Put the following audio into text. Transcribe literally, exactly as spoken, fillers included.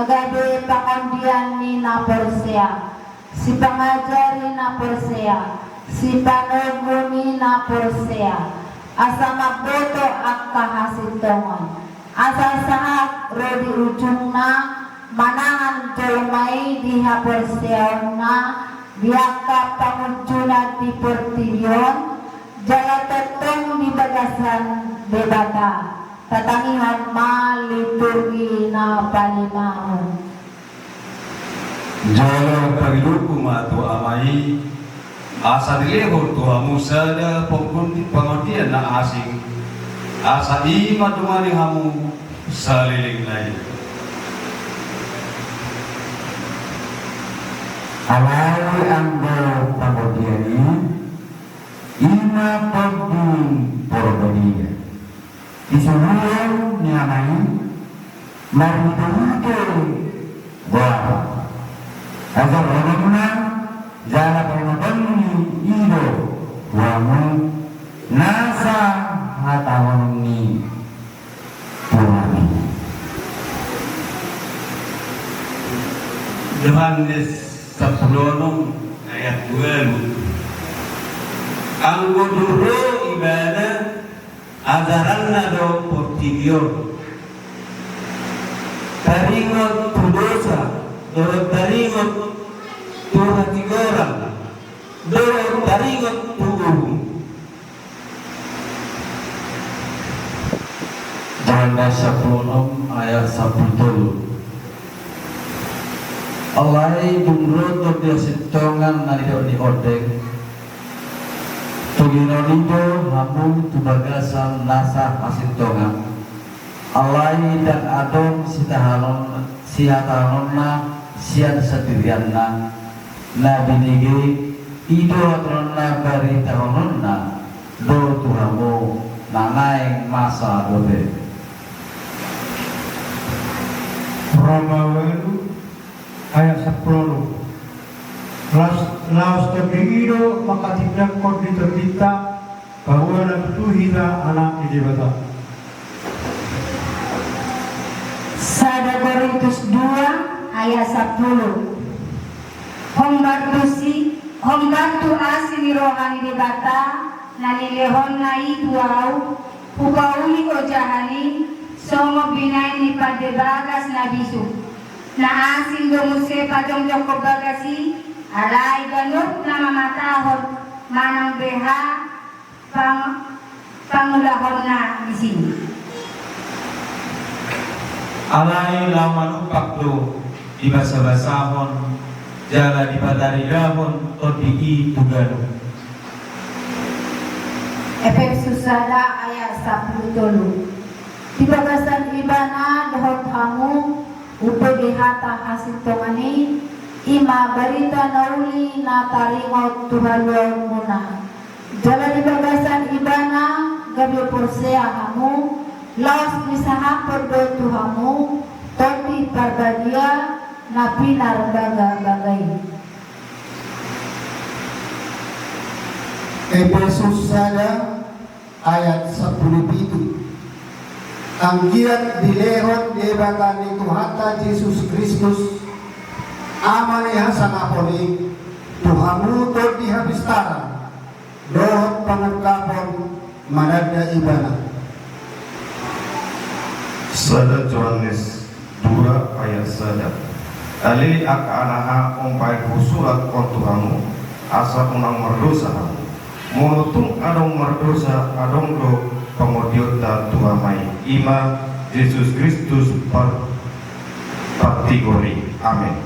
gabe pangondian ni na porsea, sipangajari na porsea, sipanogu ni na porsea, asa mamboto angka hasintongan, asa sahat ro di ujungna manangan jolma i di haporseaonna di angka pangunjunan di portibi on, jala tongtong di bagasan Debata. Tatangihon ma liturgi na palimahon. Jala paridokhu ma tu Ama i, asa dilehon tu hamu sada panggondi-, pangondian na asing, asa i mandongani hamu saleleng na i. Alai anggo pangondian i, i ma Tondi Porbadia. Di suruon ni Ama i, marhitehite goar, hasohotononna jala paingoton ni i do tu hamu nasa hatahonon ni Tuhan i. Johannes sampulu onom ayat ualu. Anggo dung ro Ibana, ajaranna do portibi on. Taringot tu dosa, dohot taringot tu hatigoran, dohot taringot tu uhum. Johannes sampulu onom ayat sampulu tolu. Alai dung ro Tondi hasintongan na nidok ni ondeng, togihon i do hamu tu bagasan nasa hasintongan. Alai ndang adong sitahanon-, sihatahononna sian sandirianna, na binege i do hatahonon na baritahononna do tu hamu na naeng masa dope. Roma ualu ayat sampulu onom. Laos, laos Tondi i do manghatindanghon di tondinta, paboa na tutu hita anak ni Debata. Sada Korintus dua ayat sampulu. Hombar tu si, hombar tu asi ni roha ni Debata, na nilehonna i tu ahu, hupauli ojahan i, songon binahen ni pande bagas na bisuk. Na asing do muse pajongjongkon bagas i, alai ganup na mamatahon manang beha pang-, pangulahonna disi. Alai laho manumpak do dibasabasahon, jala dipataridahon Tondi i tu ganup. Epesus sada ayat sampulu tolu. Di bagasan Ibana dohot hamu, umbege hata hasintongan i, i ma barita na uli na taringot tu haluaonmuna. Jala di bagasan Ibana gabe porsea hamu, laos disahaphon do tu hamu Tondi Parbadia na pinarbagabaga i. Epesus sada ayat sampulu pitu. Anggiat dilehon Debata ni Tuhanta Jesus Kristus, Ama ni hasangapon i, tu hamu Tondi hapistaran dohot pangungkapon mananda Ibana. Sada Johannes dua ayat sada. Ale angka anaha, umbahen husurat on tu hamu, asa unang mardosa hamu. Molo tung adong mardosa, adong do pangondionta tu Ama i, i ma Jesus Kristus par-, partigor i. Amen.